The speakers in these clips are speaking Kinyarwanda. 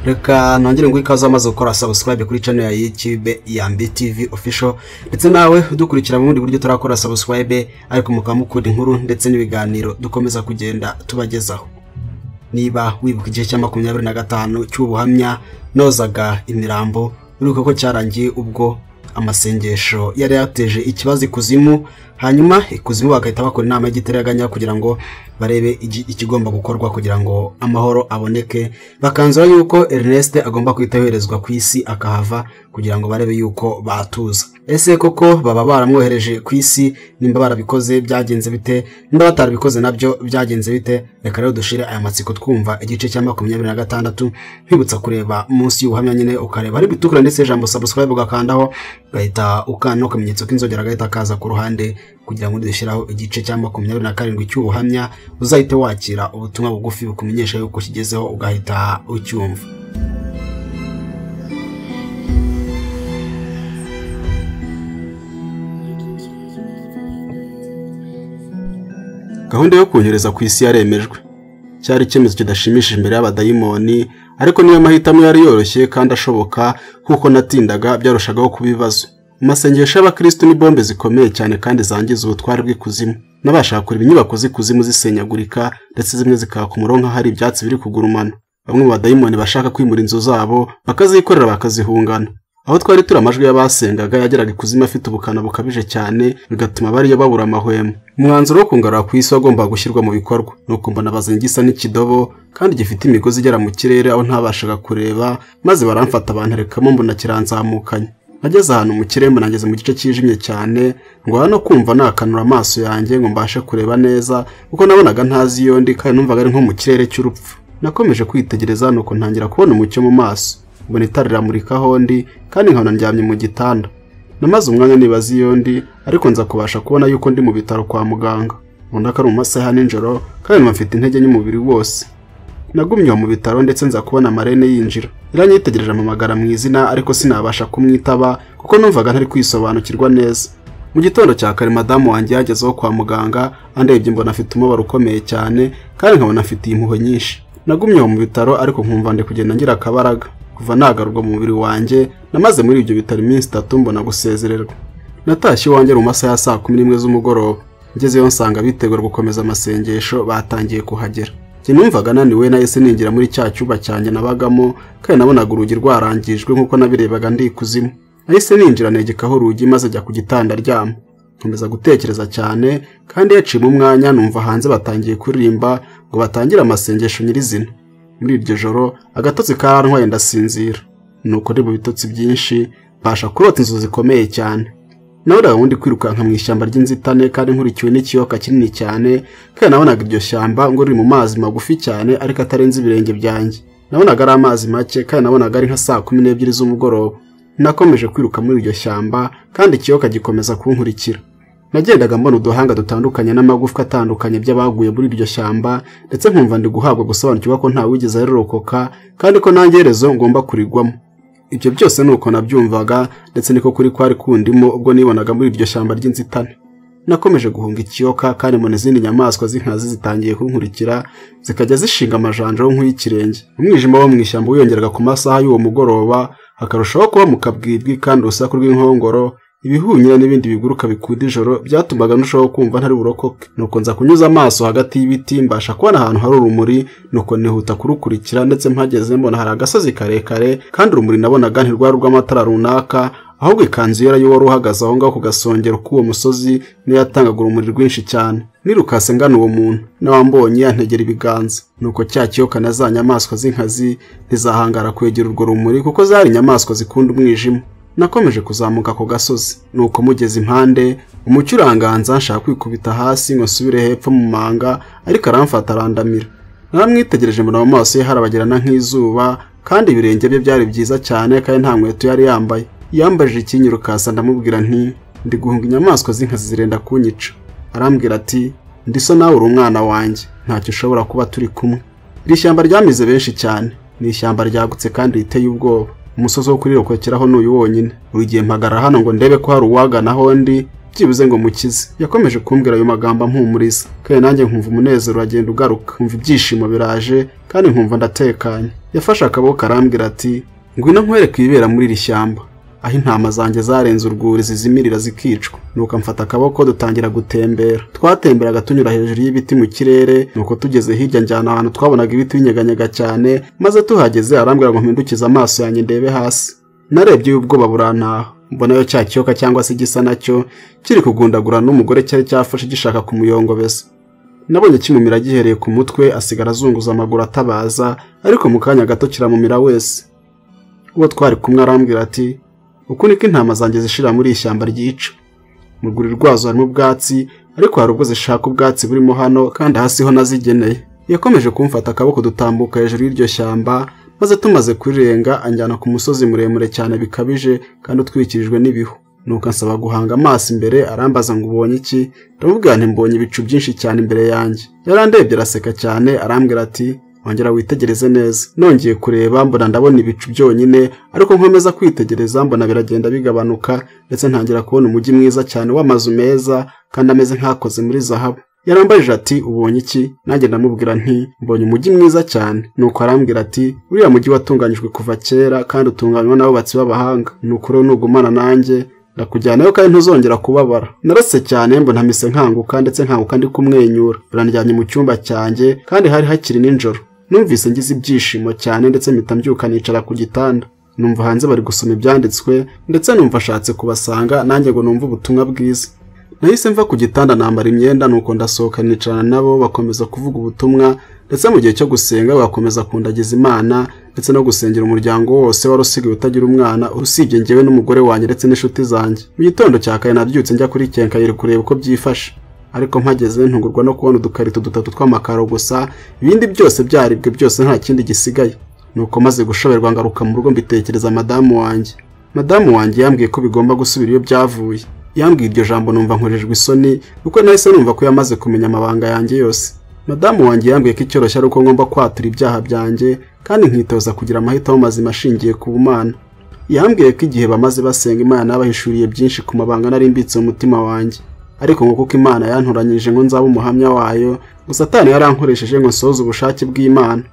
Reka nongere ngo ikaze amaze gukora subscribe kuri channel ya YouTube ya MBTV Official, ndetse nawe udukurikira mu bundi buryo turakora subscribe, ariko mukaba mukunda inkuru ndetse n'ibiganiro dukomeza kugenda tubagezaho. Niba wibuka igihe cya 25 cy'ubuhamya nozaga imirambo, uribuka ko cyarangiye ubwo amasengesho yari yateje ikibazo ikuzimu, hanyuma ikuzimu bagahita bakora inama y'igitaraganya kugira ngo barebe ikigomba gukorwa kugira ngo amahoro aboneke. Bakanzura yuko Ernest agomba kwita yoherezwa ku isi akahava kugira ngo barebe yuko batuza. Ese koko baba baramwohereje ku isi? Nimba barabikoze byagenze bite? Nimba batarabikoze nabyo byagenze bite? Reka rero dushire aya matsiko twumva igice cya 26, nkwibutsa kureba munsi y'ubuhamya nyine ukareba ari bitukura ndetse ijambo subscribe ugakandaho, ugahita ukanda akamenyetso k'inzogera gahita kaza ku ruhande kugira ngo dushyiraho igice cya 27 cy'ubuhamya, uzahite wakira ubutumwa bugufi bukumenyesha yuko kigezeho ugahita ucyumva. Gahunda yo kunyohereza ku isi yaremejwe. Cyari icyemezo kidashimishije imbere y'abadayimoni, ariko niyo mahitamo yari yoroshye kandi ashoboka, kuko natindaga byarushagaho kuba ibibazo. Amasengesho y'abakristo ni bombe zikomeye cyane kandi zangiza ubutware bw'ikuzimu. Nabashaka kureba inyubako z'ikuzimu zisenyagurika, ndetse zimwe zikaka umuriro nk'ahari ibyatsi biri kugurumana. Bamwe mu badayimoni bashaka kwimura inzu zabo bakazikorera bakazihungana. Aho twari turi amajwi y'abasengaga yageraga ikuzimu afite ubukana bukabije cyane, bigatuma bariyo babura amahwemo. Umwanzuro wo kungarura ku isi wagombaga gushyirwa mu bikorwa. Nuko mbona bazanye igisa n'ikidobo kandi gifite imigozi igera mu kirere aho ntabashaga kureba, maze baramfata banterekamo mbona kiranzamukanye. Nageze ahantu mu kirere mbona ngeze mu gice cyijimye cyane, ngo no kumva nakanura amaso yanjye ngo mbashe kureba neza, kuko nabonaga ntazi iyo ndi kandi numvaga ari nko mu kirere cy'urupfu. Nakomeje kwitegereza nuko ntangira kubona umucyo mu maso, mbona itara riramurika aho ndi kandi nkabona ndyamye mu gitanda. Namaze umwanya nibaza iyo ndi, ariko nza kubasha kubona yuko ndi mu bitaro kwa muganga. Mbona ko ari mu masaha ya nijoro kandi mfite intege n'umubiri wose. Nagumye mu bitaro ndetse nza kubona Marene yinjira. Yaranyitegereje amamagara mu izina, ariko sinabasha kumwitaba kuko numvaga ntari kwisobanukirwa neza. Mu gitondo cya kare madamu wanjye yagezeho kwa muganga, andebye mbona afite umubabaro ukomeye cyane kandi nkabona afite impuhwe nyinshi. Nagumye mu bitaro ariko nkumva ndi kugenda ngira akabaraga. Kuva nagarurwa mu mubiri wanjye, namaze muri ibyo bitaro iminsi 3 mbona gusezererwa. Natashye iwanjye mu masaha ya saa 11 z'umugoroba. Ngezeyo nsanga bitegura gukomeza amasengesho batangiye kuhagera. Njye numvaga naniwe, nahise ninjira muri cya cyumba cyanjye nabagamo, kandi nabonaga urugi rwarangijwe nk'uko nabirebaga ndi ikuzimu. Nahise ninjira negekaho urugi maze ajya ku gitanda aryama. Nkomeza gutekereza cyane, kandi yaciyemo umwanya numva hanze batangiye kuririmba ngo batangire amasengesho nyirizina. Muri iryo joro agatotsi karantwaye ndasinzira. Nuko ndi mu bitotsi byinshi mbasha kurota inzu zikomeye cyane. Nabonaga ubundi kwirukanka mu ishyamba ry'inzitane kandi nkurikiwe n'ikiyoka kinini cyane, kandi nabonaga iryo shyamba ngo riri mu mazi magufi cyane ariko atarenze ibirenge byanjye. Nabonaga ari amazi make kandi nabonaga ari nka saa 12 z'umugoroba. Nakomeje kwiruka muri iryo shyamba kandi ikiyoka gikomeza kunkurikira. Nagendaga mbona uduhanga dutandukanye n'amagufwa atandukanye by'abaguye muri iryo shyamba, ndetse nkumva ndi guhabwa gusobanukirwa ko nta wigeze arirokoka kandi ko nanjye herezo ngomba kurigwamo. Ibyo byose nuko nabyumvaga, ndetse niko kuri kwari kundimo ubwo nibonaga muri iryo shyamba ry'inzitane. Nakomeje guhunga ikiyoka kandi mbona izindi nyamaswa z'inkazi zitangiye kunkurikira, zikajya zishinga amajanja nk'uy'ikirenge. Umwijima wo mu ishyamba wiyongeraga ku masaha y'uwo mugoroba, hakarushaho kuba mu kabwibwi kandi urusaku rw'inkongoro, ibihunyira n'ibindi biguruka bikunda ijoro byatumaga ndushaho kumva ntari burokoke. Nuko nza kunyuza amaso hagati y'ibiti mbasha kubona ahantu hari urumuri, nuko nihuta kurukurikira, ndetse mpageze mbona hari agasozi karekare kandi urumuri nabonaga ntirwari urw'amatara runaka, ahubwo ikanzu yera y'uwari uhagaze aho ngaho ku gasongero k'uwo musozi niyo yatangaga urumuri rwinshi cyane. Nirukase ngana uwo muntu, nawambonye yantegera ibiganza. Nuko cya kiyoka na za nyamaswa z'inkazi ntizahangara kwegera urwo rumuri kuko zari inyamaswa zikunda umwijima. Nakomeje kuzamuka ku gasozi, nuko mugeze impande umucyo uranganza nshaka kwikubita hasi ngo nsubire hepfo mu manga, ariko aramfata arandamira. Naramwitegereje mbona mu maso ye harabagirana nk'izuba, kandi ibirenge bye byari byiza cyane kandi nta nkweto yari yambaye. Yambajije ikinyirukasa ndamubwira nti ndi guhunga inyamaswa z'inkazi zirenda kunyica. Arambwira ati ndi so nawe uri umwana wanjye, ntacyo ushobora kuba turi kumwe. Iri shyamba ryamize benshi cyane, ni ishyamba ryagutse kandi riteye ubwoba. Umusozi wo kurirokokeraho n'uyu wonyine. Buri gihe mpagarara hano ngo ndebe ko hari uwagana aho ndi, byibuze ngo mukize. Yakomeje kumbwira ayo magambo ampumuriza, kandi nanjye nkumva umunezero uragenda ugaruka, nkumva ibyishimo biraje kandi nkumva ndatekanye. Yafashe akaboko arambwira ati ngwino nkwereke ibibera muri iri shyamba, aho intama zanjye zarenze urwuri zizimirira zikicwa. Nuko amfata akaboko dutangira gutembera. Twatemberaga tunyura hejuru y'ibiti mu kirere, nuko tugeze hirya njyana ahantu twabonaga ibiti binyeganyega cyane, maze tuhageze arambwira ngo mpindukize amaso yanjye ndebe hasi. Narebye ubwoba burantaha, mbonayo cya kiyoka cyangwa se igisa nacyo kiri kugundagura n'umugore cyari cyafashe gishaka kumuyongobeza. Nabonye kimumira gihereye ku mutwe, asigara azunguza amaguru atabaza, ariko mu kanya gato kiramumira wese. Uwo twari kumwe arambwira ati uku niko intama zanjye zishira muri ishyamba ryica. Mu rwuri rwazo harimo ubwatsi, ariko hari ubwo zishaka ubwatsi burimo hano kandi hasi ho nazigeneye. Yakomeje kumfata akaboko dutambuka hejuru y'iryo shyamba, maze tumaze kurirenga anjyana ku musozi muremure cyane bikabije kandi utwikirijwe n'ibihu. Nuko ansaba guhanga amaso imbere, arambaza ngo ubonye iki? Ndamubwira nti mbonye ibicu byinshi cyane imbere yanjye. Yarandebye araseka cyane, arambwira ati ongera witegereze neza. Nongeye kureba mbona ndabona ibicu byonyine, ariko nkomeza kwitegereza mbona biragenda bigabanuka, ndetse ntangira kubona umujyi mwiza cyane w'amazu meza kandi ameze nk'akoze muri zahabu. Yarambajije ati ubonye iki? Nanjye ndamubwira nti mbonye umujyi mwiza cyane. Nuko arambwira ati uriya mujyi watunganyijwe kuva kera kandi utunganywa n'abubatsi b'abahanga. Nuko rero nugumana nanjye ndakujyanayo kandi ntuzongera kubabara. Narase cyane mbona mpise nkanguka, ndetse nkanguka ndi kumwenyura. Buranjyanye mu cyumba cyanjye kandi hari hakiri nijoro. Numvise ngize ibyishimo cyane ndetse mpita mbyuka nicara ku gitanda. Numva hanze bari gusoma ibyanditswe, ndetse numva ashatse kubasanga nanjye ngo numve ubutumwa bwiza. Nahise mva ku gitanda nambara imyenda, nuko ndasohoka nicarana nabo bakomeza kuvuga ubutumwa, ndetse mu gihe cyo gusenga bakomeza kundagiza Imana ndetse no gusengera umuryango wose wari usigaye utagira umwana usibye njyewe n'umugore wanjye ndetse n'inshuti zanjye. Mu gitondo cya kare nabyutse njya kuri kenkayeri kureba uko byifashe, ariko mpageze ntungurwa no kubona udukarito dutatu tw'amakaro gusa, ibindi byose byaribwe byose nta kindi gisigaye. Nuko maze gushoberwa ngaruka mu rugo mbitekereza madamu wanjye. Madamu wanjye yambwiye ko bigomba gusubira iyo byavuye. Yambwiye iryo jambo numva nkorejwe isoni, kuko nahise numva ko yamaze kumenya amabanga yanjye yose. Madamu wanjye yambwiye ko icyoroshye ari uko ngomba kwatura ibyaha byanjye kandi nkitoza kugira amahitamo mazima ashingiye ku Mana. Yambwiye ko igihe bamaze basenga Imana yabahishuriye byinshi ku mabanga nari mbitse mu mutima wanjye, ariko ngo kuko Imana yantoranyije ngo nzabe umuhamya wayo, ngo Satani yarankoresheje ngo nsohoze ubushake bw'Imana.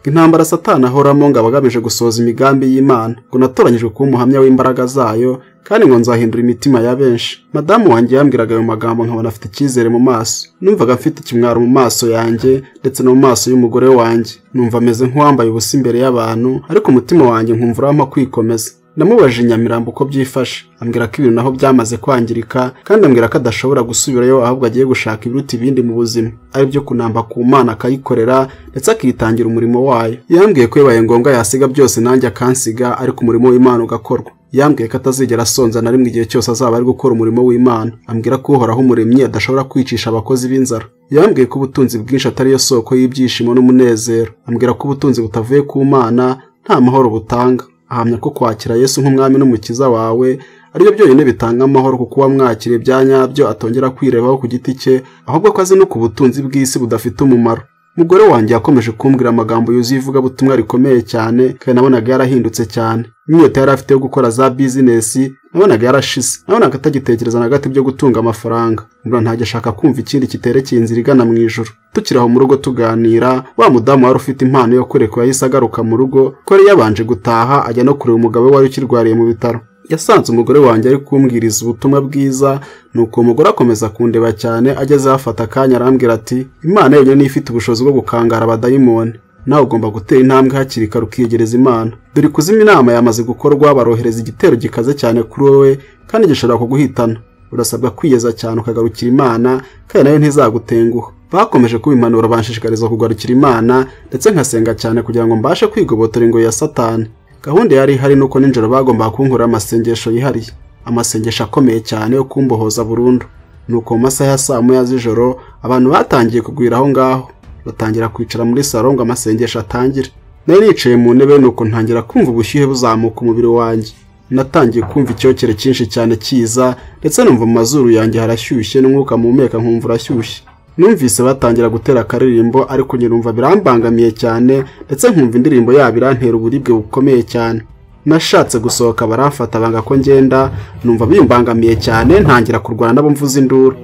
Intambara Satani ahoramo ngo abagamije gusohoza imigambi y'Imana, ngo natoranyijwe kuba umuhamya w'imbaraga zayo kandi ngo nzahindura imitima ya benshi. Madamu wanjye yambwiraga ayo magambo nkabona afite icyizere mu maso. Numvaga mfite ikimwaro mu maso yanjye ndetse no mu maso y'umugore wanjye. Numva ameze nk'uwambaye ubusa imbere y'abantu, ariko umutima wanjye nkumva urampa kwikomeza. Namubajije Nyamirambo uko byifashe, ambwira ko ibintu naho byamaze kwangirika, kandi ambwira ko adashobora gusubirayo ahubwo agiye gushaka ibiruta ibindi mu buzima, ari byo kunamba ku Mana akayikorera ndetse akitangira umurimo wayo. Yambwiye ko bibaye ngombwa yasiga byose nanjye akansiga, ariko umurimo w'Imana ugakorwa. Yambwiye ko atazigera asonza na rimwe igihe cyose azaba ari gukora umurimo w'Imana. Ambwira ko Uhoraho Umuremyi adashobora kwicisha abakozi b'inzara. Yambwiye ko ubutunzi bwinshi atari yo soko y'ibyishimo n'umunezero. Ambwira ko ubutunzi butavuye ku Mana nta mahoro butanga. Ahamya ko kwakira Yesu nk'umwami n'umukiza wawe aribyo byonyine bitanga amahoro, kuko uwamwakiriye bya nyabyo atongera kwirebaho ku giti cye, ahubwo ko azi no ku butunzi bw'isi budafite umumaro. Umugore wanjye yakomeje kumbwira amagambo yuzuye ivugabutumwa rikomeye cyane, kandi nabonaga yarahindutse cyane. Inyota yari afite yo gukora za bizinesi nabonaga yarashize. Nabonaga atagitekereza na gato ibyo gutunga amafaranga. Mbona ntagishaka kumva ikindi kiterekeye inzira igana mu ijuru. Tukiri aho mu rugo tuganira, wa mudamu wari ufite impano yo kwerekwa yahise agaruka mu rugo, ko yari yabanje gutaha ajya no kureba umugabo we wari ukirwariye mu bitaro. Yasanze umugore wanjye ari kumbwiriza ubutumwa bwiza, nuko umugore akomeza kundeba cyane, ageze afata akanya arambwira ati Imana yonyine niyo ifite ubushobozi bwo gukangara abadayimoni, nawe ugomba gutera intambwe hakiri kare ukiyegereza Imana. Dore ikuzimu inama yamaze gukorwa, barohereza igitero gikaze cyane kuri wowe kandi gishobora kuguhitana. Urasabwa kwiyeza cyane ukagarukira Imana, kandi nayo ntizagutenguha. Bakomeje kubimpanura banshishikariza kugarukira Imana, ndetse nkasenga cyane kugira ngo mbashe kwigobotora ingoyi ya Satani. Gahunda yari ihari nuko nijoro bagombaga kunkorera amasengesho yihariye, amasengesho akomeye cyane yo kumbohoza burundu. Nuko mu masaha ya saa moya z'ijoro abantu batangiye kugwira aho ngaho, batangira kwicara muri salo ngo amasengesho atangire. Nari nicaye mu ntebe, nuko ntangira kumva ubushyuhe buzamuka umubiri wanjye. Natangiye kumva icyokere cyinshi cyane kiza, ndetse numva mu mazuru yanjye harashyushye n'umwuka mpumeka nkumva urashyushye. Numvise batangira gutera akaririmbo, ariko nyirumva birambangamiye cyane, ndetse nkumva indirimbo yabo irantera uburibwe bukomeye cyane. Nashatse gusohoka baramfata banga ko ngenda, numva bimbangamiye cyane, ntangira kurwana nabo mvuza induru.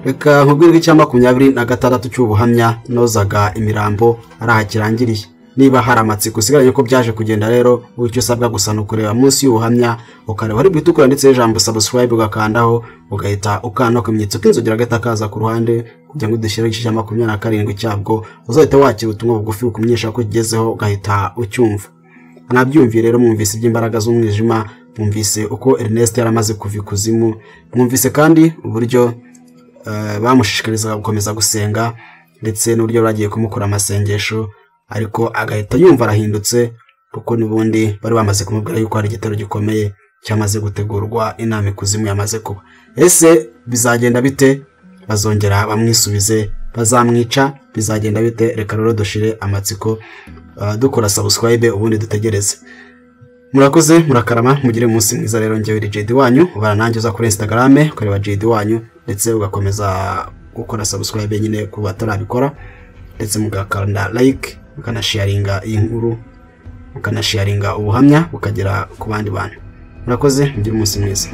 Reka nkubwire icya 26 cy'ubuhamya nozaga imirambo ari aha kirangiriye. Niba hari amatsiko usigaranye ko byaje kugenda rero, icyo usabwa gusa ni ukureba munsi y'ubuhamya, ukareba ari bwitukura ndetse ijambo subscribe ugakandaho, ugahita ukanda akamenyetso k'inzogera gahita kaza ku ruhande kugira ngo udushyire igice cya 27 cyabwo, uzahita wakira ubutumwa bugufi bukumenyesha ko kigezeho ugahita ucyumva. Mwabyumviye rero, mwumvise iby'imbaraga z'umwijima, mwumvise uko Ernest yari amaze kuva ikuzimu, mwumvise kandi uburyo bamushishikarizaga gukomeza gusenga ndetse n'uburyo bagiye kumukora amasengesho, ariko agahita yumva arahindutse kuko n'ubundi bari bamaze kumubwira yuko hari igitero gikomeye cyamaze gutegurwa, inama ikuzimu yamaze kuba. Ese bizagenda bite? Bazongera bamwisubize? Bazamwica? Bizagenda bite? Reka rero dushire amatsiko, dukora subscribe ubundi dutegereze. Murakoze, murakarama, mugire umunsi mwiza. Rero njyewe JD wanyu, ubana nanjye uza kuri Instagram ukareba JD wanyu, ndetse ugakomeza gukora subscribe nyine ku batarabikora, ndetse mugakanda like, mukanasharinga iyi nkuru, mukanasharinga ubuhamya bukagera ku bandi bantu. Murakoze, mugire umunsi mwiza.